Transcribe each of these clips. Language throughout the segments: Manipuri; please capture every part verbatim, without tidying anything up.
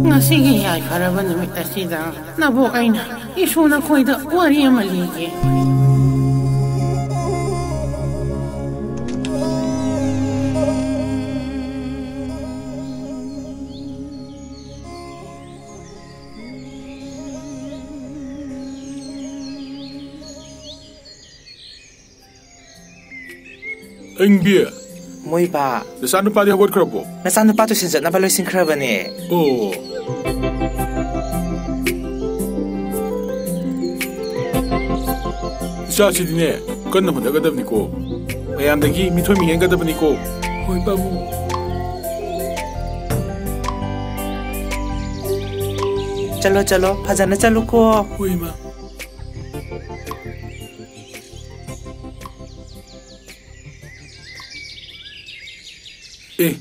ꯉꯁꯤꯒꯤ ꯌꯥꯏꯐꯔꯕ ꯅꯨꯃꯤꯠ ꯑꯁꯤꯗ ꯅꯕꯣꯛ ꯑꯩꯅ ꯏꯁꯨ ꯅꯈꯣꯏꯗ ꯋꯥꯔꯤ ꯑꯃ ꯂꯤꯒꯦ꯫ ꯑꯏꯪꯕꯤ꯫ ꯃꯣꯏꯕꯥ꯫ ꯅꯆꯥꯅꯨꯄꯥꯗꯤ ꯍꯧꯒꯠꯈ꯭ꯔꯕꯣ? ꯅꯆꯥꯅꯨꯄꯥ ꯇꯨꯏꯁꯟ ꯆꯠꯅꯕ ꯂꯣꯏꯁꯤꯟꯈ꯭ꯔꯕꯅꯦ꯫ ꯑꯣ꯫ ꯏꯆꯥꯁꯤꯗꯤꯅꯦ, ꯀꯟꯅ ꯍꯣꯠꯅꯒꯗꯕꯅꯤꯀꯣ꯫ ꯃꯌꯥꯝꯗꯒꯤ ꯃꯤꯊꯣꯏ ꯃꯤꯍꯦꯟꯒꯗꯕꯅꯤꯀꯣ꯫ ꯍꯣꯏ, ꯄꯥꯕꯨꯡ꯫ ꯆꯠꯂꯣ, ꯆꯠꯂꯣ, ꯐꯖꯅ ꯆꯠꯂꯨꯀꯣ꯫ ꯍꯣꯏ, ꯏꯃꯥ꯫ ꯑꯦ,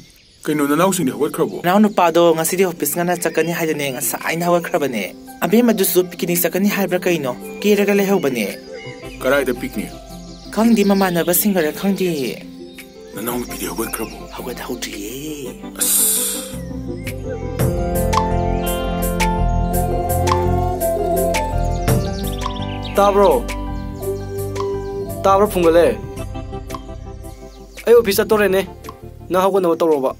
ꯀꯩꯅꯣ, ꯅꯅꯥꯎꯁꯤꯡꯗꯤ ꯍꯧꯒꯠꯈ꯭ꯔꯕꯣ? ꯅꯅꯥꯎ ꯅꯨꯄꯥꯗꯣ ꯉꯁꯤꯗꯤ ꯑꯣꯐꯤꯁ ꯉꯟꯅ ꯆꯠꯀꯅꯤ ꯍꯥꯏꯗꯅꯦ, ꯉꯁꯥꯏꯅ ꯍꯧꯒꯠꯈ꯭ꯔꯕꯅꯦ꯫ ꯑꯕꯦꯝꯃꯗꯨꯁꯨ ꯄꯤꯀꯤꯅꯤꯛ ꯆꯠꯀꯅꯤ ꯍꯥꯏꯕ꯭ꯔꯥ ꯀꯩꯅꯣ? ꯀꯦꯔꯒ ꯂꯩꯍꯧꯕꯅꯦ꯫ ꯀꯗꯥꯏꯗ ꯄꯤꯀꯤꯅꯤꯛ? ꯈꯪꯗꯦ, ꯃꯃꯥꯟꯅꯕꯁꯤꯡꯒꯔ ꯈꯪꯗꯦ꯫ ꯅꯅꯥꯎ ꯅꯨꯄꯤꯗꯤ ꯍꯧꯒꯠꯈ꯭ꯔꯕꯣ? ꯍꯧꯒꯠꯍꯧꯗ꯭ꯔꯤꯌꯦ꯫ ꯑꯁ꯫ ꯇꯥꯕ꯭ꯔꯣ? ꯇꯥꯕ꯭ꯔꯣ, ꯐꯨꯡꯒꯠꯂꯦ? ꯑꯩ ꯑꯣꯐꯤꯁ ꯆꯠꯇꯣꯔꯦꯅꯦ꯫ ꯅꯪ ꯍꯧꯒꯠꯅꯕ ꯇꯧꯔꯣꯕ꯫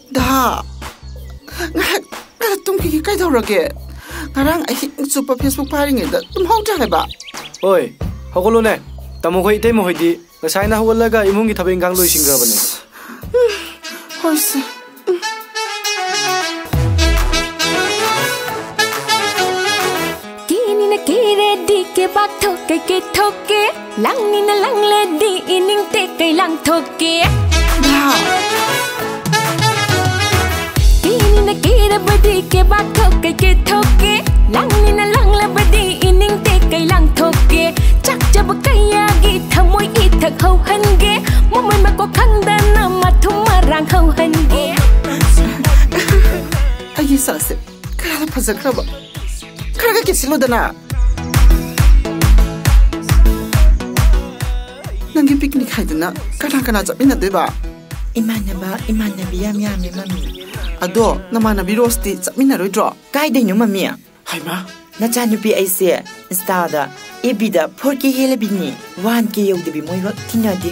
ꯗꯥ, ꯉꯥꯏꯍꯥꯛ, ꯉꯥꯏꯍꯥꯛ ꯇꯨꯝꯈꯤꯒꯦ꯫ ꯀꯩꯗꯧꯔꯒꯦ? ꯉꯔꯥꯡ ꯑꯍꯤꯡ ꯆꯨꯞꯄ Facebook ꯄꯥꯏꯔꯤꯉꯩꯗ ꯇꯨꯝꯍꯧꯗ꯭ꯔꯦ ꯍꯥꯏꯕ꯫ ꯍꯣꯏ, ꯍꯧꯒꯠꯂꯣꯅꯦ꯫ ꯇꯥꯃꯣ ꯈꯣꯏ ꯏꯇꯩꯃ ꯍꯣꯏꯗꯤ ꯉꯁꯥꯏꯅ ꯍꯧꯒꯠꯂꯒ ꯏꯃꯨꯡꯒꯤ ꯊꯕꯛ ꯏꯟꯈꯥꯡ ꯂꯣꯏꯁꯤꯟꯈ꯭ꯔꯕꯅꯦ꯫ ꯍꯣꯏꯁꯦ꯫ ꯀꯦꯅꯤꯅ ꯀꯦꯔꯦꯗꯤ ꯀꯦꯕꯥꯛ ꯊꯣꯛꯀꯦ ꯀꯦꯊꯣꯛꯀꯦ, ꯂꯥꯡꯅꯤꯅ ꯂꯥꯡꯂꯦꯗꯤ ꯏꯅꯤꯡ ꯇꯦꯛ ꯀꯩ ꯂꯥꯡꯊꯣꯛꯀꯦ? ꯀꯦꯅꯤꯅ ꯀꯦꯔꯕꯗꯤ ꯀꯦꯕꯥꯛ ꯊꯣꯛꯀꯩ ꯀꯦꯊꯣꯛꯀꯦ꯫ ꯂꯥꯡꯅꯤꯅ ꯂꯥꯡꯂꯕꯗꯤ ꯏꯅꯤꯡꯗꯦ ꯀꯩ ꯂꯥꯡꯊꯣꯛꯀꯦ꯫ ꯆꯥꯛꯆꯕ ꯀꯌꯥꯒꯤ ꯊꯃꯣꯏ ꯏꯊꯛ ꯍꯧꯍꯟꯒꯦ꯫ ꯃꯃꯣꯏ ꯃꯀꯣꯛ ꯈꯪꯗꯅ ꯃꯊꯨꯝ ꯃꯔꯥꯡ ꯍꯧꯍꯟꯒꯦ꯫ ꯑꯩꯒꯤ ꯏꯆꯥꯁꯦ ꯀꯌꯥꯗ ꯐꯖꯈ꯭ꯔꯕ꯫ ꯈꯔꯒ ꯀꯦꯁꯤꯜꯂꯨꯗꯅ꯫ ꯅꯪꯒꯤ ꯄꯤꯛꯅꯤꯛ ꯍꯥꯏꯗꯨꯅ ꯀꯅꯥ ꯀꯅꯥ ꯆꯠꯃꯤꯟꯅꯗꯣꯏꯕ? ꯏꯃꯥꯟꯅꯕ, ꯏꯃꯥꯟꯅꯕꯤ ꯌꯥꯝ ꯌꯥꯝꯃꯦ, ꯃꯃꯤ꯫ ꯑꯗꯣ ꯅꯃꯥꯟꯅꯕꯤ ꯔꯣꯁꯇꯤ ꯆꯠꯃꯤꯟꯅꯔꯣꯏꯗ꯭ꯔꯣ? ꯀꯥꯏꯗꯩꯅꯣ, ꯃꯃꯤ? ꯍꯩꯃꯥ꯫ ꯅꯆꯥꯅꯨꯄꯤ ꯑꯩꯁꯦ ꯏꯟꯁꯇꯥꯗ, ꯑꯦꯐ ꯕꯤꯗ ꯐꯣꯔ ꯀꯦ ꯍꯦꯜꯂꯕꯤꯅꯤ, ꯋꯥꯟ ꯀꯦ ꯌꯧꯗꯕꯤ ꯃꯣꯏꯒ ꯊꯤꯅꯗꯦ꯫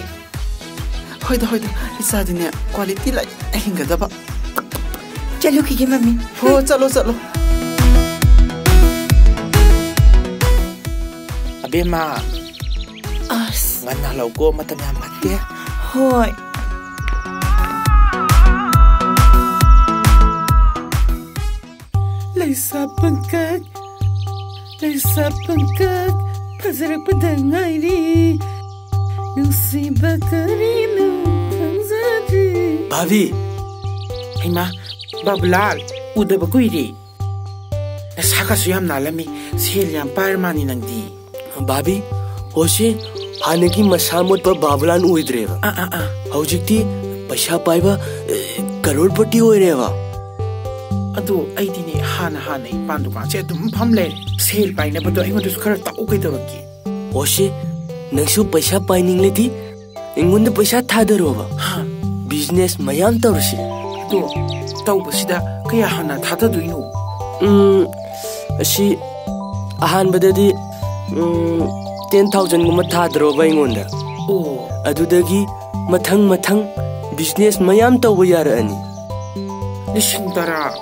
ꯍꯣꯏꯗ, ꯍꯣꯏꯗ, ꯏꯆꯥꯗꯤꯅꯦ ꯀ꯭ꯋꯥꯂꯤꯇꯤ ꯂꯩꯅ ꯍꯤꯡꯒꯗꯕ꯫ ꯆꯠꯂꯨꯈꯤꯒꯦ, ꯃꯃꯤ꯫ ꯍꯣ, ꯆꯠꯂꯣ, ꯆꯠꯂꯣ꯫ ꯑꯕꯦꯝꯃ, ꯑꯁ꯫ ꯉꯟꯅ ꯍꯜꯂꯛꯎꯀꯣ, ꯃꯇꯝ ꯌꯥꯝ ꯐꯠꯇꯦ꯫ ꯍꯣꯏ꯫ ꯂꯩꯁꯥ ꯄꯪꯀꯛ, ꯂꯩꯁꯥ ꯄꯪꯀꯛ, ꯐꯖꯔꯛꯄꯗ ꯉꯥꯏꯔꯤ꯫ ꯅꯨꯡꯁꯤꯕ ꯀꯔꯤꯅꯣ ꯈꯪꯖꯗ꯭ꯔꯤ꯫ ꯚꯥꯕꯤ! ꯍꯩꯃꯥ, ꯕꯥꯕꯨꯂꯥꯜ, ꯎꯗꯕ ꯀꯨꯏꯔꯦ꯫ ꯅꯁꯥꯒꯁꯨ ꯌꯥꯝ ꯅꯥꯜꯂꯝꯃꯤ꯫ ꯁꯦꯜ ꯌꯥꯝ ꯄꯥꯏꯔ ꯃꯥꯅꯤ ꯅꯪꯗꯤ꯫ ꯚꯥꯕꯤ, ꯍꯣꯁꯦ ꯍꯥꯟꯅꯒꯤ ꯃꯁꯥ ꯃꯣꯠꯄ ꯕꯥꯕꯨꯂꯥꯜ ꯑꯣꯏꯗ꯭ꯔꯦꯕ꯫ ꯑꯥ, ꯑꯥ, ꯑꯥ꯫ ꯍꯧꯖꯤꯛꯇꯤ ꯄꯩꯁꯥ ꯄꯥꯏꯕ, ꯑꯦ, ꯀꯔꯣꯔꯄꯇꯤ ꯑꯣꯏꯔꯦꯕ꯫ ꯑꯗꯣ ꯑꯩꯗꯤꯅꯦ, ꯍꯥꯟꯅ ꯍꯥꯟꯅ ꯏꯄꯥꯟ ꯗꯨꯀꯥꯟꯁꯦ ꯑꯗꯨꯝ ꯐꯝ ꯂꯩꯔꯦ꯫ ꯁꯦꯜ ꯄꯥꯏꯅꯕꯗꯣ ꯑꯩꯉꯣꯟꯗꯁꯨ ꯈꯔ ꯇꯥꯛꯎ ꯀꯩꯗꯧꯔꯒꯦ? ꯍꯣꯁꯦ, ꯅꯪꯁꯨ ꯄꯩꯁꯥ ꯄꯥꯏꯅꯤꯡꯂꯗꯤ ꯑꯩꯉꯣꯟꯗ ꯄꯩꯁꯥ ꯊꯥꯗꯔꯣꯕ꯫ ꯍꯥ? ꯕꯤꯖꯤꯅꯦꯁ ꯃꯌꯥꯝ ꯇꯧꯔꯁꯤ꯫ ꯑꯗꯣ ꯇꯧꯕꯁꯤꯗ ꯀꯌꯥ ꯍꯥꯟꯅ ꯊꯥꯗꯗꯣꯏꯅꯣ? ꯎꯝ, ꯑꯁꯤ ꯑꯍꯥꯟꯕꯗꯗꯤ, ꯎꯝ, ꯇꯦꯟ ꯊꯥꯎꯖꯟꯒꯨꯝꯕ ꯊꯥꯗꯔꯣꯕ ꯑꯩꯉꯣꯟꯗ꯫ ꯑꯣ꯫ ꯑꯗꯨꯗꯒꯤ ꯃꯊꯪ ꯃꯊꯪ ꯕꯤꯖꯤꯅꯦꯁ ꯃꯌꯥꯝ ꯇꯧꯕ ꯌꯥꯔꯛꯑꯅꯤ꯫ ꯂꯤꯁꯤꯡ ꯇꯔꯥ꯫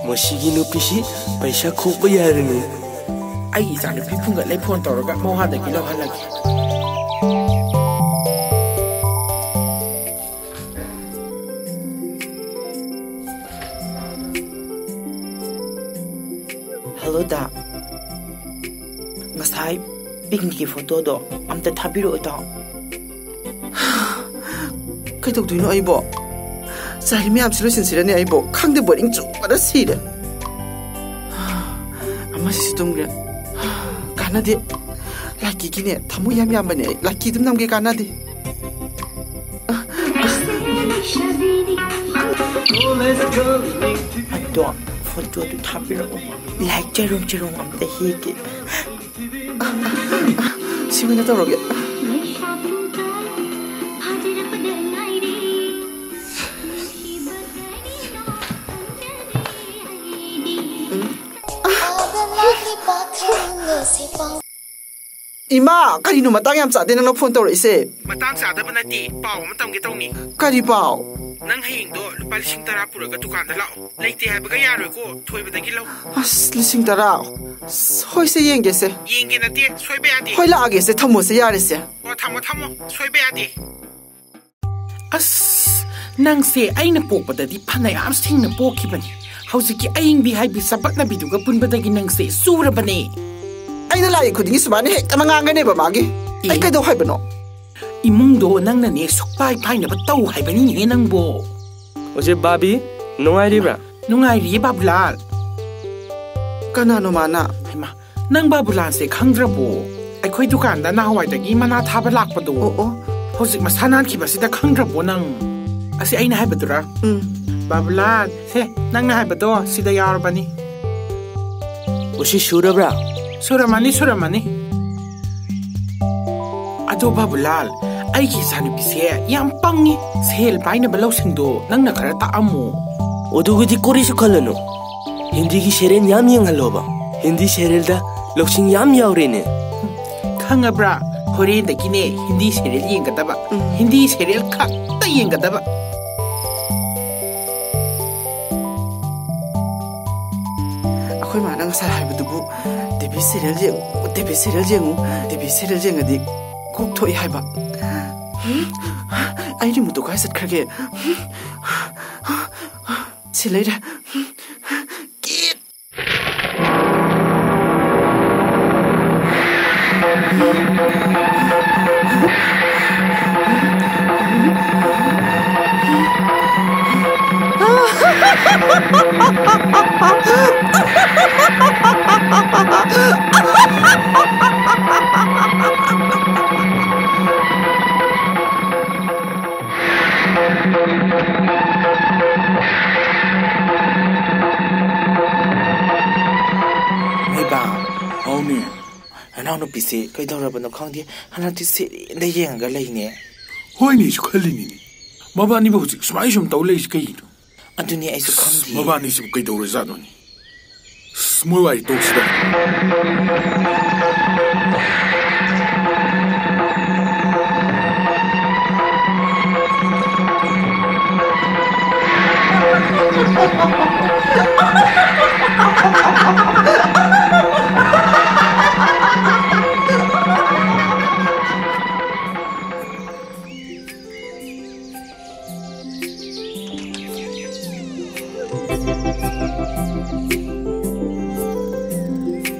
ꯃꯁꯤꯒꯤ ꯅꯨꯄꯤꯁꯤ ꯄꯩꯁꯥ ꯈꯣꯛꯄ ꯌꯥꯔꯅꯤ꯫ ꯑꯩ ꯏꯆꯥꯅꯨꯄꯤ ꯐꯨꯡꯒꯠꯂꯦ, ꯐꯣꯟ ꯇꯧꯔꯒ ꯃꯋꯥꯗꯒꯤ ꯂꯧꯍꯜꯂꯒꯦ꯫ ꯍꯜꯂꯣ, ꯗꯥ꯫ ꯉꯁꯥꯏ ꯄꯤꯛꯅꯤꯛꯀꯤ ꯐꯣꯇꯣꯗꯣ ꯑꯝꯇ ꯊꯥꯕꯤꯔꯛꯑꯣ, ꯗꯥ꯫ ꯀꯩꯗꯧꯗꯣꯏꯅꯣ ꯑꯩꯕꯣ? ꯆꯥꯔꯤ ꯃꯌꯥꯝꯁꯤ ꯂꯣꯏꯁꯤꯟꯁꯤꯔꯅꯦ ꯑꯩꯕꯣ? ꯈꯪꯗꯦ, ꯕꯣꯔꯤꯡ ꯆꯨꯕꯅ ꯁꯤꯔꯦ꯫ ꯑꯃꯁꯤꯁꯨ ꯇꯨꯝꯈ꯭ꯔꯦ꯫ ꯀꯥꯟꯅꯗꯦ꯫ ꯂꯥꯏꯀꯤꯒꯤꯅꯦ ꯊꯃꯣꯏ ꯌꯥꯝ ꯌꯥꯝꯕꯅꯦ ꯑꯩ꯫ ꯂꯥꯏꯀꯤ ꯑꯗꯨꯝ ꯅꯝꯒꯦ, ꯀꯥꯟꯅꯗꯦ꯫ ꯑꯗꯣ ꯐꯣꯇꯣꯗꯨ ꯊꯥꯕꯤꯔꯛꯑꯣ꯫ ꯂꯥꯏꯛ ꯆꯔꯣꯡ ꯆꯔꯣꯡ ꯑꯝꯇ ꯍꯦꯛꯀꯦ꯫ ꯁꯤ ꯑꯣꯏꯅ ꯇꯧꯔꯒꯦ꯫ ꯏꯃꯥ, ꯀꯔꯤꯅꯣ ꯃꯇꯥꯡ ꯌꯥꯝ ꯆꯥꯗꯦ ꯅꯪꯅ ꯐꯣꯟ ꯇꯧꯔꯛꯏꯁꯦ? ꯃꯇꯥꯡ ꯆꯥꯗꯕ ꯅꯠꯇꯦ, ꯄꯥꯎ ꯑꯃ ꯇꯝꯒꯦ ꯇꯧꯅꯤ꯫ ꯀꯔꯤ ꯄꯥꯎ? ꯅꯪ ꯍꯌꯦꯡꯗꯣ ꯂꯨꯄꯥ ꯂꯤꯁꯤꯡ ꯇꯔꯥ ꯄꯨꯔꯒ ꯗꯨꯀꯥꯟꯗ ꯂꯥꯛꯑꯣ꯫ ꯂꯩꯇꯦ ꯍꯥꯏꯕꯒ ꯌꯥꯔꯣꯏꯀꯣ, ꯊꯣꯏꯕꯗꯒꯤ ꯂꯧ꯫ ꯑꯁ, ꯂꯤꯁꯤꯡ ꯇꯔꯥ? ꯑꯁ, ꯍꯣꯏꯁꯦ, ꯌꯦꯡꯒꯦꯁꯦ꯫ ꯌꯦꯡꯒꯦ ꯅꯠꯇꯦ, ꯁꯣꯏꯕ ꯌꯥꯗꯦ꯫ ꯍꯣꯏ, ꯂꯥꯛꯑꯒꯦꯁꯦ, ꯊꯝꯃꯣꯁꯦ, ꯌꯥꯔꯦꯁꯦ꯫ ꯑꯣ, ꯊꯝꯃꯣ, ꯊꯝꯃꯣ, ꯁꯣꯏꯕ ꯌꯥꯗꯦ꯫ ꯑꯁ, ꯅꯪꯁꯦ ꯑꯩꯅ ꯄꯣꯛꯄꯗꯗꯤ ꯐꯅꯌꯥꯝ ꯁꯤꯡꯅ ꯄꯣꯛꯈꯤꯕꯅꯤ꯫ ꯍꯧꯖꯤꯛꯀꯤ ꯑꯏꯪꯕꯤ ꯍꯥꯏꯕꯤ ꯆꯕꯠꯅꯕꯤꯗꯨꯒ ꯄꯨꯟꯕꯗꯒꯤ ꯅꯪꯁꯦ ꯆꯨꯔꯕꯅꯦ꯫ ꯑꯩꯅ ꯂꯥꯛꯏ ꯈꯨꯗꯤꯡꯒꯤ ꯁꯨꯃꯥꯏꯅ ꯍꯦꯛꯇ ꯃꯉꯥꯡꯒꯅꯦꯕ ꯃꯥꯒꯤ꯫ ꯑꯦ? ꯑꯩ ꯀꯩꯗꯧ ꯍꯥꯏꯕꯅꯣ? ꯏꯃꯨꯡꯗꯣ ꯅꯪꯅꯅꯦ ꯁꯨꯛꯄꯥꯏ ꯄꯥꯏꯅꯕ ꯇꯧ ꯍꯥꯏꯕꯅꯤꯅꯦ ꯅꯪꯕꯣ꯫ ꯑꯣꯖꯦ ꯕꯥꯕꯤ, ꯅꯨꯡꯉꯥꯏꯔꯤꯕ꯭ꯔꯥ? ꯅꯨꯡꯉꯥꯏꯔꯤꯌꯦ ꯕꯥꯕꯨꯂꯥꯜ꯫ ꯀꯅꯥꯅꯣ ꯃꯥꯅ? ꯍꯩꯃꯥ, ꯅꯪ ꯕꯥꯕꯨꯂꯥꯜꯁꯦ ꯈꯪꯗ꯭ꯔꯕꯣ? ꯑꯩꯈꯣꯏ ꯗꯨꯀꯥꯟꯗ ꯅꯍꯥꯟꯋꯥꯏꯗꯒꯤ ꯃꯅꯥ ꯊꯥꯕ ꯂꯥꯛꯄꯗꯣ꯫ ꯑꯣ, ꯑꯣ꯫ ꯍꯧꯖꯤꯛ ꯃꯁꯥ ꯅꯥꯟꯈꯤꯕꯁꯤꯗ ꯈꯪꯗ꯭ꯔꯕꯣ ꯅꯪ? ꯑꯁꯤ ꯑꯩꯅ ꯍꯥꯏꯕꯗꯨꯔꯥ? ꯎꯝ꯫ ꯕꯥꯕꯨꯂꯥꯜ, ꯁꯦ, ꯅꯪꯅ ꯍꯥꯏꯕꯗꯣ ꯁꯤꯗ ꯌꯥꯎꯔꯕꯅꯤ꯫ ꯎꯁꯤ ꯁꯨꯔꯕ꯭ꯔꯥ? ꯁꯨꯔꯝꯃꯅꯤ, ꯁꯨꯔꯝꯃꯅꯤ꯫ ꯑꯗꯣ ꯕꯥꯕꯨꯂꯥꯜ, ꯑꯩꯒꯤ ꯏꯆꯥꯅꯨꯄꯤꯁꯦ ꯌꯥꯝ ꯄꯪꯉꯤ꯫ ꯁꯦꯜ ꯄꯥꯏꯅꯕ ꯂꯧꯁꯤꯡꯗꯣ ꯅꯪꯅ ꯈꯔ ꯇꯥꯛꯑꯝꯃꯣ꯫ ꯑꯗꯨꯒꯤꯗꯤ ꯀꯣꯔꯤꯁꯨ ꯈꯜꯂꯅꯨ꯫ ꯍꯤꯟꯗꯤꯒꯤ ꯁꯦꯔꯦꯜ ꯌꯥꯝ ꯌꯦꯡꯍꯜꯂꯣꯕ꯫ ꯍꯤꯟꯗꯤ ꯁꯦꯔꯦꯜꯗ ꯂꯧꯁꯤꯡ ꯌꯥꯝ ꯌꯥꯎꯔꯦꯅꯦ꯫ ꯈꯪꯉꯕ꯭ꯔꯥ? ꯍꯣꯔꯦꯟꯗꯒꯤꯅꯦ ꯍꯤꯟꯗꯤ ꯁꯦꯔꯦꯜ ꯌꯦꯡꯒꯗꯕ꯫ ꯎꯝ꯫ ꯍꯤꯟꯗꯤ ꯁꯦꯔꯦꯜ ꯈꯛꯇ ꯌꯦꯡꯒꯗꯕ꯫ ꯑꯩꯈꯣꯏ ꯃꯥꯅ ꯉꯁꯥꯏ ꯍꯥꯏꯕꯗꯨꯕꯨ, "ꯇꯤꯚꯤ ꯁꯦꯔꯤꯌꯦꯜ ꯌꯦꯡꯉꯨ, ꯇꯤꯚꯤ ꯁꯦꯔꯤꯌꯦꯜ ꯌꯦꯡꯉꯨ, ꯇꯤꯚꯤ ꯁꯦꯔꯤꯌꯦꯜ ꯌꯦꯡꯉꯗꯤ ꯀꯣꯛ ꯊꯣꯛꯏ" ꯍꯥꯏꯕ꯫ ꯑꯩ ꯔꯤꯃꯣꯠꯇꯨ ꯀꯥꯏ ꯆꯠꯈ꯭ꯔꯒꯦ? ꯁꯤ ꯂꯩꯔꯦ꯫ ꯀꯤꯠ! ꯅꯅꯥꯎꯅꯨꯄꯤꯁꯦ ꯀꯩꯗꯧꯔꯕꯅꯣ ꯈꯪꯗꯦ, ꯍꯟꯗꯛꯇꯤ ꯁꯦꯔꯦꯟꯗ ꯌꯦꯡꯉꯒ ꯂꯩꯅꯦ꯫ ꯍꯣꯏꯅꯦ, ꯑꯩꯁꯨ ꯈꯜꯂꯤꯅꯤꯅꯦ, ꯃꯕꯥꯅꯤꯕꯨ ꯍꯧꯖꯤꯛ ꯁꯨꯃꯥꯏꯅ ꯁꯨꯝ ꯇꯧ ꯂꯩꯔꯤꯁꯤ ꯀꯩꯒꯤꯅꯣ? ꯑꯗꯨꯅꯦ ꯑꯩꯁꯨ ꯈꯪꯗꯦ꯫ ꯃꯕꯥꯅꯤꯁꯤꯕꯨ ꯀꯩꯗꯧꯔꯖꯥꯠꯅꯣꯅꯦ? ꯑꯁ, ꯃꯣꯏ ꯋꯥꯔꯤ ꯇꯣꯛꯁꯤꯗ꯫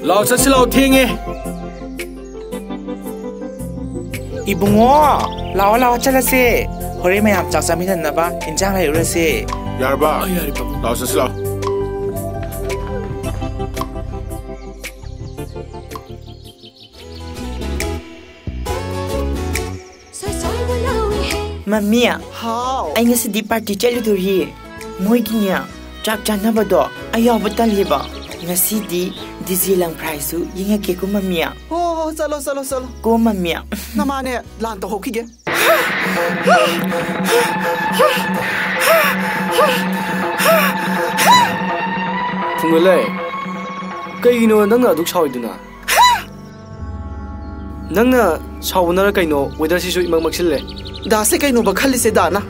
ꯂꯥꯛꯑꯣ, ꯆꯠꯁꯤ ꯂꯥꯛꯑꯣ, ꯊꯦꯡꯉꯦ꯫ ꯏꯕꯨꯡꯉꯣ, ꯂꯥꯛꯑꯣ, ꯂꯥꯛꯑꯣ, ꯆꯠꯂꯁꯦ꯫ ꯍꯣꯔꯦꯟ ꯃꯌꯥꯝ ꯆꯥꯛ ꯆꯥꯃꯤꯟꯅꯅꯕ ꯏꯟꯖꯥꯡ ꯂꯩꯔꯨꯔꯁꯦ꯫ ꯌꯥꯔꯕ? ꯑ, ꯌꯥꯔꯦ, ꯄꯥꯕꯨꯡ꯫ ꯂꯥꯛꯑꯣ, ꯆꯠꯁꯤ ꯂꯥꯛꯑꯣ꯫ ꯃꯃꯤ, ꯍꯥꯎ꯫ ꯑꯩ ꯉꯁꯤꯗꯤ ꯄꯥꯔꯇꯤ ꯆꯠꯂꯨꯗꯣꯔꯤ꯫ ꯃꯣꯏꯒꯤꯅꯦ, ꯆꯥꯛ ꯆꯥꯅꯕꯗꯣ ꯑꯩ ꯌꯥꯎꯕ ꯇꯜꯂꯦꯕ꯫ ꯉꯁꯤꯗꯤ ꯗꯤꯖꯦ ꯂꯪ ꯐ꯭ꯔꯥꯏꯁꯨ ꯌꯦꯡꯉꯛꯀꯦꯀꯣ, ꯃꯃꯤ꯫ ꯍꯣ, ꯍꯣ, ꯆꯠꯂꯣ, ꯆꯠꯂꯣ, ꯆꯠꯂꯣ꯫ ꯀꯣ, ꯃꯃꯤ꯫ ꯅꯃꯥꯅꯦ ꯂꯥꯟ ꯇꯧꯍꯧꯈꯤꯒꯦ꯫ ꯐꯨꯡꯒꯜꯂꯦ, ꯀꯩꯒꯤꯅꯣ ꯅꯪꯅ ꯑꯗꯨꯛ ꯁꯥꯎꯔꯤꯗꯨꯅ? ꯅꯪꯅ ꯁꯥꯎꯕꯅꯔ ꯀꯩꯅꯣ, ꯋꯦꯗꯔꯁꯤꯁꯨ ꯏꯃꯛ ꯃꯛꯁꯤꯜꯂꯦ꯫ ꯗꯥꯁꯦ ꯀꯩꯅꯣꯕ ꯈꯜꯂꯤꯁꯦ, ꯗꯥꯅ?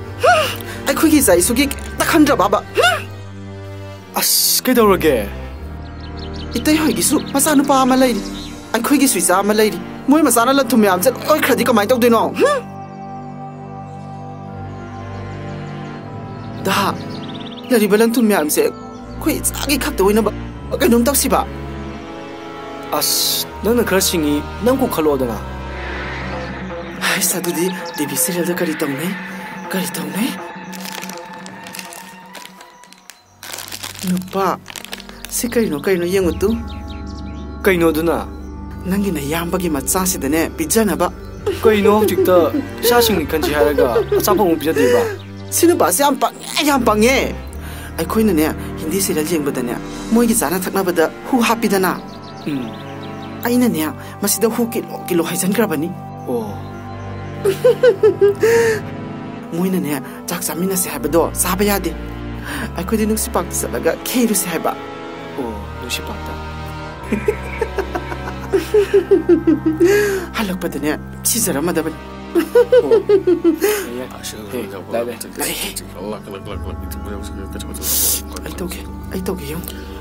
ꯑꯩꯈꯣꯏꯒꯤ ꯏꯆꯥ ꯏꯁꯨꯒꯤ ꯈꯤꯇ ꯈꯟꯗ꯭ꯔꯕꯕ? ꯑꯁ, ꯀꯩꯗꯧꯔꯒꯦ? ꯏꯇꯩ ꯍꯣꯏꯒꯤꯁꯨ ꯃꯆꯥꯅꯨꯄꯥ ꯑꯃ ꯂꯩꯔꯤ, ꯑꯩꯈꯣꯏꯒꯤꯁꯨ ꯏꯆꯥ ꯑꯃ ꯂꯩꯔꯤ꯫ ꯃꯣꯏ ꯃꯆꯥꯅ ꯂꯟ ꯊꯨꯝ ꯃꯌꯥꯝꯁꯦ ꯂꯣꯏ ꯈ꯭ꯔꯗꯤ ꯀꯃꯥꯏꯅ ꯇꯧꯗꯣꯏꯅꯣ? ꯍꯨꯝ? ꯗꯥ, ꯂꯩꯔꯤꯕ ꯂꯟ ꯊꯨꯝ ꯃꯌꯥꯝꯁꯦ ꯑꯩꯈꯣꯏ ꯏꯆꯥꯒꯤ ꯈꯛꯇ ꯑꯣꯏꯅꯕ ꯀꯩꯅꯣꯝ ꯇꯧꯁꯤꯕ? ꯑꯁ, ꯅꯪꯅ ꯈꯔ ꯁꯤꯡꯉꯤ, ꯅꯪ ꯀꯣꯛ ꯈꯜꯂꯣꯗꯅ꯫ ꯍꯩꯁ, ꯑꯗꯨꯗꯤ ꯇꯤ ꯚꯤ ꯁꯤꯔꯤꯌꯦꯜꯗ ꯀꯔꯤ ꯇꯧꯅꯩ? ꯀꯔꯤ ꯇꯧꯅꯩ? ꯅꯨꯄꯥ, ꯁꯤ ꯀꯩꯅꯣ, ꯀꯩꯅꯣ ꯌꯦꯡꯉꯨ ꯇꯨ꯫ ꯀꯩꯅꯣꯗꯨꯅ? ꯅꯪꯒꯤ ꯅꯌꯥꯝꯕꯒꯤ ꯃꯆꯥꯁꯤꯗꯅꯦ ꯄꯤꯖꯅꯕ꯫ ꯀꯩꯅꯣ ꯍꯧꯖꯤꯛꯇ ꯏꯆꯥꯁꯤꯡꯅꯤ ꯈꯟꯁꯤ ꯍꯥꯏꯔꯒ ꯑꯆꯥꯄꯣꯠ ꯑꯃꯨꯛ ꯄꯤꯖꯗꯣꯏꯕ? ꯁꯤ ꯅꯨꯄꯥꯁꯤ ꯌꯥꯝ ꯄꯪꯉꯦ, ꯌꯥꯝ ꯄꯪꯉꯦ꯫ ꯑꯩꯈꯣꯏꯅꯅꯦ ꯍꯤꯟꯗꯤ ꯁꯤꯔꯤꯌꯦꯜ ꯌꯦꯡꯕꯗꯅꯦ ꯃꯣꯏꯒꯤ ꯆꯥꯅ ꯊꯛꯅꯕꯗ ꯍꯨ ꯍꯥꯞꯄꯤꯗꯅ꯫ ꯎꯝ꯫ ꯑꯩꯅꯅꯦ, ꯃꯁꯤꯗ ꯍꯨ ꯀꯤꯂꯣ ꯀꯤꯂꯣ ꯍꯩꯖꯤꯟꯈ꯭ꯔꯕꯅꯤ꯫ ꯑꯣ꯫ ꯃꯣꯏꯅꯅꯦ, ꯆꯥꯛ ꯆꯥꯃꯤꯟꯅꯁꯦ ꯍꯥꯏꯕꯗꯣ ꯆꯥꯕ ꯌꯥꯗꯦ꯫ ꯑꯩꯈꯣꯏꯗꯤ ꯅꯨꯡꯁꯤꯠ ꯄꯥꯛꯇ ꯆꯠꯂꯒ ꯈꯦꯔꯨꯁꯦ ꯍꯥꯏꯕ꯫ ꯑꯣ, ꯅꯨꯡꯁꯤꯠ ꯄꯥꯛꯇ꯫ ꯍꯜꯂꯛꯄꯗꯅꯦ, ꯁꯤꯖꯔꯝꯃꯗꯕꯅꯤ꯫ ꯑꯣ꯫ ꯍꯦ, ꯂꯥꯛꯑꯦ, ꯂꯥꯛꯑꯦ꯫ ꯑꯩ ꯇꯧꯒꯦ, ꯑꯩ ꯇꯧꯒꯦ, ꯌꯦꯡꯉꯨ꯫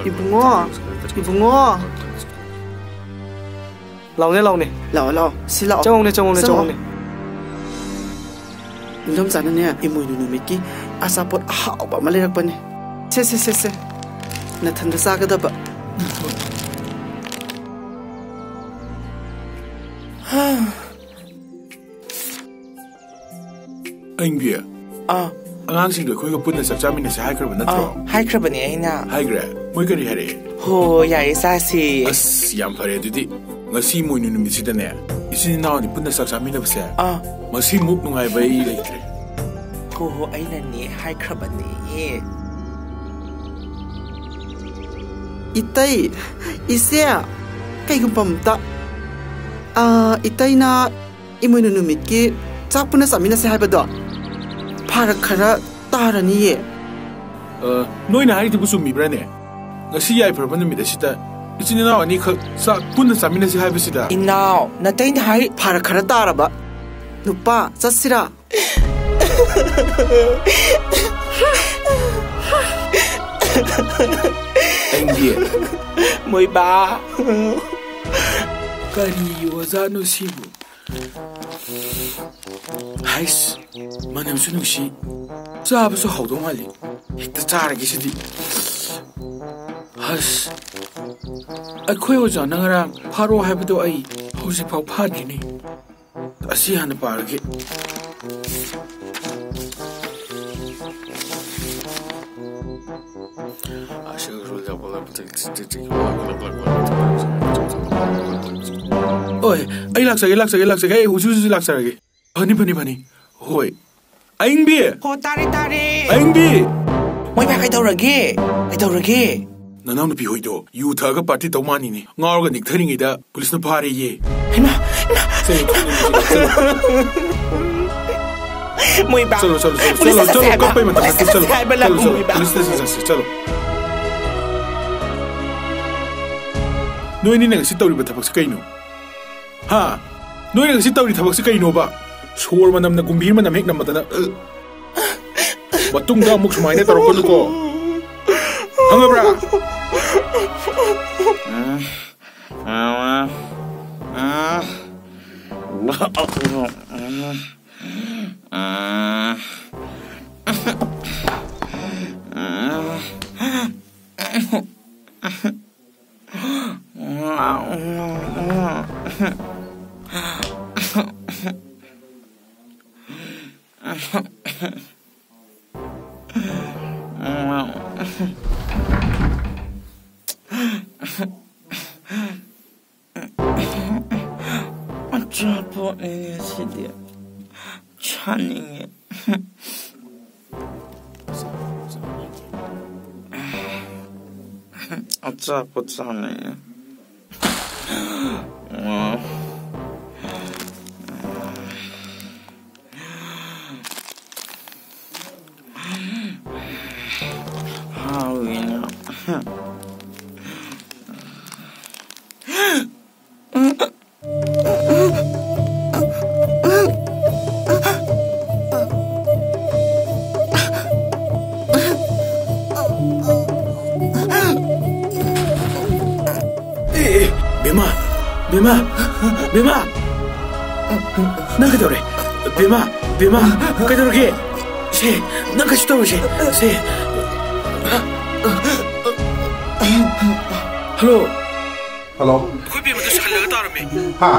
ꯏꯕꯨꯡꯉꯣ, ꯏꯕꯨꯡꯉꯣ꯫ ꯂꯥꯎꯅꯦ, ꯂꯥꯎꯅꯦ꯫ ꯂꯥꯛꯑꯣ, ꯂꯥꯛꯑꯣ꯫ ꯁꯤ ꯂꯥꯛꯑꯣ꯫ ꯆꯪꯉꯣꯅꯦ, ꯆꯪꯉꯣꯅꯦ, ꯆꯪꯉꯣ꯫ ꯆꯪꯉꯣꯅꯦ꯫ ꯏꯟꯗꯣꯝꯆꯥꯅꯅꯦ, ꯏꯃꯣꯏꯅꯨ ꯅꯨꯃꯤꯠꯀꯤ ꯑꯆꯥꯄꯣꯠ ꯑꯍꯥꯎꯕ ꯑꯃ ꯂꯩꯔꯛꯄꯅꯦ꯫ ꯁꯦ, ꯁꯦ, ꯁꯦ, ꯁꯦ꯫ ꯅꯊꯟꯗ ꯆꯥꯒꯗꯕ꯫ ꯑꯏꯪꯕꯤ, ꯑꯥ꯫ ꯑꯉꯥꯡꯁꯤꯡꯗꯣ ꯑꯩꯈꯣꯏꯒ ꯄꯨꯟꯅ ꯆꯥꯛ ꯆꯥꯃꯤꯟꯅꯁꯦ ꯍꯥꯏꯈ꯭ꯔꯕ ꯅꯠꯇ꯭ꯔꯣ? ꯑꯥ, ꯍꯥꯏꯈ꯭ꯔꯕꯅꯦ ꯑꯩꯅ꯫ ꯍꯥꯏꯈ꯭ꯔꯦ? ꯃꯣꯏ ꯀꯔꯤ ꯍꯥꯏꯔꯛꯑꯦ? ꯍꯣ, ꯌꯥꯏꯌꯦ, ꯆꯥꯁꯦ꯫ ꯑꯁ, ꯌꯥꯝ ꯐꯔꯦ ꯑꯗꯨꯗꯤ꯫ ꯉꯁꯤ ꯏꯃꯣꯏꯅꯨ ꯅꯨꯃꯤꯠꯁꯤꯗꯅꯦ, ꯏꯆꯤꯟ ꯏꯅꯥꯎ ꯑꯅꯤ ꯄꯨꯟꯅ ꯆꯥꯛ ꯆꯥꯃꯤꯟꯅꯕꯁꯦ, ꯑꯥ꯫ ꯃꯁꯤꯃꯨꯛ ꯅꯨꯡꯉꯥꯏꯕ ꯑꯩ ꯂꯩꯇ꯭ꯔꯦ꯫ ꯍꯣ ꯍꯣ, ꯑꯩꯅꯅꯦ ꯍꯥꯏꯈ꯭ꯔꯕꯅꯦ꯫ ꯏꯇꯩ, ꯏꯆꯦ, ꯀꯩꯒꯨꯝꯕ ꯑꯝꯇ, ꯑꯥ, ꯏꯇꯩꯅ ꯏꯃꯣꯏꯅꯨ ꯅꯨꯃꯤꯠꯀꯤ ꯆꯥꯛ ꯄꯨꯟꯅ ꯆꯥꯃꯤꯟꯅꯁꯦ ꯍꯥꯏꯕꯗꯣ ꯐꯔꯛ ꯈꯔ ꯇꯥꯔꯅꯤꯌꯦ꯫ ꯑ, ꯅꯣꯏꯅ ꯍꯥꯏꯔꯤꯗꯨꯕꯨ ꯆꯨꯝꯃꯤꯕ꯭ꯔꯥꯅꯦ? ꯉꯁꯤ ꯌꯥꯏꯐꯔꯕ ꯅꯨꯃꯤꯠ ꯑꯁꯤꯗ ꯏꯆꯤꯟ ꯏꯅꯥꯎ ꯑꯅꯤꯈꯛ ꯆꯥꯛ ꯄꯨꯟꯅ ꯆꯥꯃꯤꯟꯅꯁꯦ ꯍꯥꯏꯕꯁꯤꯗ? ꯏꯅꯥꯎ, ꯅꯇꯩꯅ ꯍꯥꯏ꯫ ꯐꯔꯛ ꯈꯔ ꯇꯥꯔꯕ ꯅꯨꯄꯥ, ꯆꯠꯁꯤꯔꯥ? ꯑꯩꯗꯤ꯫ ꯃꯣꯏꯕꯥ꯫ ꯀꯔꯤ ꯑꯣꯖꯥꯅꯣ ꯁꯤꯕꯨ? ꯍꯩꯁ, ꯃꯅꯝꯁꯨ ꯅꯨꯡꯁꯤ, ꯆꯥꯕꯁꯨ ꯍꯥꯎꯗꯧ ꯃꯥꯜꯂꯤ꯫ ꯍꯦꯛꯇ ꯆꯥꯔꯒꯦ ꯁꯤꯗꯤ꯫ ꯍꯁ, ꯑꯩꯈꯣꯏ ꯑꯣꯖꯥꯅ ꯉꯔꯥꯡ ꯐꯥꯔꯣ ꯍꯥꯏꯕꯗꯣ ꯑꯩ ꯍꯧꯖꯤꯛꯐꯥꯎ ꯐꯥꯗ꯭ꯔꯤꯅꯦ꯫ ꯑꯁꯤ ꯍꯥꯟꯅ ꯄꯥꯔꯒꯦ꯫ ꯑꯣꯏ, ꯑꯩ ꯂꯥꯛꯆꯒꯦ, ꯂꯥꯛꯆꯒꯦ, ꯂꯥꯛꯆꯒꯦ꯫ ꯑꯩ ꯍꯧꯖꯤꯛ ꯍꯧꯖꯤꯛ ꯂꯥꯛꯆꯔꯒꯦ꯫ ꯐꯅꯤ, ꯐꯅꯤ, ꯐꯅꯤ꯫ ꯍꯣꯏ꯫ ꯑꯌꯤꯡꯕꯤ! ꯍꯣ, ꯇꯥꯔꯦ, ꯇꯥꯔꯦ꯫ ꯑꯌꯤꯡꯕꯤ! ꯃꯣꯏ ꯚꯥꯏ, ꯀꯩꯗꯧꯔꯒꯦ? ꯀꯩꯗꯧꯔꯒꯦ? ꯅꯅꯥꯎꯅꯨꯄꯤ ꯍꯣꯏꯗꯣ ꯌꯨ ꯊꯛꯑꯒ ꯄꯥꯔꯇꯤ ꯇꯧ ꯃꯥꯅꯤꯅꯦ꯫ ꯉꯥꯎꯔꯒ ꯅꯤꯛꯊꯔꯤꯉꯩꯗ ꯄꯨꯂꯤꯁꯅ ꯐꯥꯔꯦꯌꯦ꯫ ꯍꯩꯃꯥ, ꯆꯠꯂꯣ, ꯆꯠꯂꯣ, ꯆꯠꯂꯣ, ꯆꯠꯂꯣ꯫ ꯃꯣꯏꯕꯥ꯫ ꯆꯠꯂꯣ, ꯆꯠꯂꯣ, ꯆꯠꯂꯣ, ꯄꯨꯂꯤꯁꯇ ꯆꯠꯂꯣ, ꯆꯠꯁꯦ ꯆꯠꯂꯣ, ꯍꯥꯏꯕ꯫ ꯀꯞꯄꯩ ꯃꯇꯝ ꯅꯠꯇꯦ, ꯄꯨꯂꯤꯁꯇ ꯆꯠꯂꯣ, ꯆꯠꯁꯦ ꯆꯠꯂꯣ, ꯍꯥꯏꯕ ꯂꯥꯛꯑꯣ, ꯄꯨꯂꯤꯁꯇ ꯃꯣꯏꯕꯥ꯫ ꯆꯠꯁꯦ, ꯆꯠꯂꯣ꯫ ꯅꯣꯏꯅꯤꯅ ꯉꯁꯤ ꯇꯧꯔꯤꯕ ꯊꯕꯛꯁꯦ ꯀꯩꯅꯣ? ꯍꯥ? ꯅꯣꯏꯅ ꯉꯁꯤ ꯇꯧꯔꯤ ꯊꯕꯛꯁꯦ ꯀꯩꯅꯣꯕ? ꯁꯣꯔ ꯃꯅꯝꯅ ꯒꯨꯝꯚꯤꯔ ꯃꯅꯝ ꯍꯦꯛ ꯅꯝꯃꯗꯅ, ꯃꯇꯨꯡꯗ ꯑꯃꯨꯛ ꯁꯨꯃꯥꯏꯅ ꯇꯧꯔꯛꯀꯅꯨꯀꯣ꯫ ꯈꯪꯉꯕ꯭ꯔꯥ? ꯑꯆꯥꯄꯣꯠꯅꯤꯅꯦ ꯁꯤꯗꯤ꯫ ꯆꯥꯅꯤꯡꯉꯦ꯫ ꯑꯆꯥꯄꯣꯠ ꯆꯥꯅꯤꯡꯉꯦ꯫ ꯍꯥꯎꯋꯤꯅ꯫ ꯑꯦ, ꯑꯦ, ꯕꯦꯝꯃ, ꯕꯦꯝꯃ, ꯕꯦꯝꯃ, ꯅꯪ ꯀꯩꯗꯧꯔꯦ? ꯕꯦꯝꯃ, ꯕꯦꯝꯃ, ꯀꯩꯗꯧꯔꯒꯦ? ꯁꯦ, ꯅꯪ ꯀꯩꯁꯨ ꯇꯧꯔꯣꯏꯁꯦ꯫ ꯁꯦ꯫ ꯍꯜꯂꯣ꯫ ꯍꯜꯂꯣ꯫ ꯑꯩꯈꯣꯏ ꯕꯦꯝꯃꯗꯣ ꯁꯜꯂꯒ ꯇꯥꯔꯝꯃꯦ꯫ ꯍꯥ?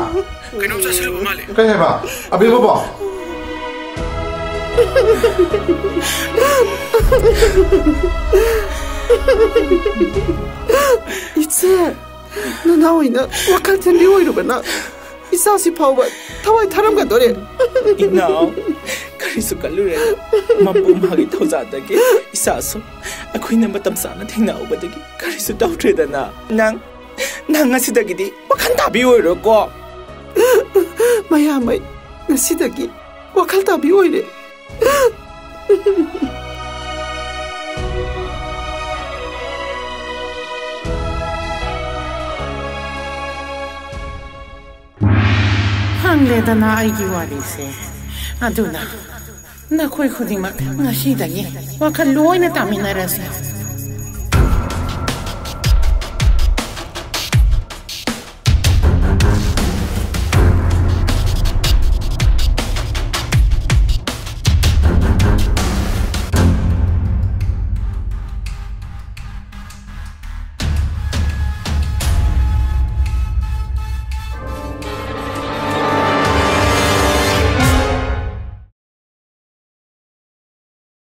ꯀꯩꯅꯣꯝ ꯆꯥꯁꯤꯜꯂꯨꯕ ꯃꯥꯜꯂꯦ꯫ ꯀꯩ ꯍꯥꯏꯕ? ꯑꯕꯦꯝꯃꯕꯣ? ꯏꯆꯦ, ꯅꯅꯥꯎ ꯑꯩꯅ ꯋꯥꯈꯜ ꯊꯤꯟꯕꯤ ꯑꯣꯏꯔꯨꯕꯅ ꯏꯆꯥꯁꯤ ꯐꯥꯎꯕ ꯊꯋꯥꯏ ꯊꯥꯔꯝꯒꯗꯣꯔꯦ꯫ ꯏꯅꯥꯎ, ꯀꯔꯤꯁꯨ ꯈꯜꯂꯨꯔꯦ꯫ ꯃꯄꯨ ꯃꯍꯥꯛꯀꯤ ꯊꯧꯖꯥꯗꯒꯤ ꯏꯆꯥꯁꯨ ꯑꯩꯈꯣꯏꯅ ꯃꯇꯝ ꯆꯥꯅ ꯊꯦꯡꯅꯍꯧꯕꯗꯒꯤ ꯀꯔꯤꯁꯨ ꯇꯧꯗ꯭ꯔꯦꯗꯅ꯫ ꯅꯪ, ꯅꯪ ꯉꯁꯤꯗꯒꯤꯗꯤ ꯋꯥꯈꯜ ꯇꯥꯕꯤ ꯑꯣꯏꯔꯣꯀꯣ꯫ ꯃꯌꯥꯝ, ꯑꯩ ꯉꯁꯤꯗꯒꯤ ꯋꯥꯈꯜ ꯇꯥꯕꯤ ꯑꯣꯏꯔꯦ꯫ ꯈꯪꯂꯦꯗꯅ ꯑꯩꯒꯤ ꯋꯥꯔꯤꯁꯦ꯫ ꯑꯗꯨꯅ ꯅꯈꯣꯏ ꯈꯨꯗꯤꯡꯃꯛ ꯉꯁꯤꯗꯒꯤ ꯋꯥꯈꯜ ꯂꯣꯏꯅ ꯇꯥꯃꯤꯟꯅꯔꯁꯤ꯫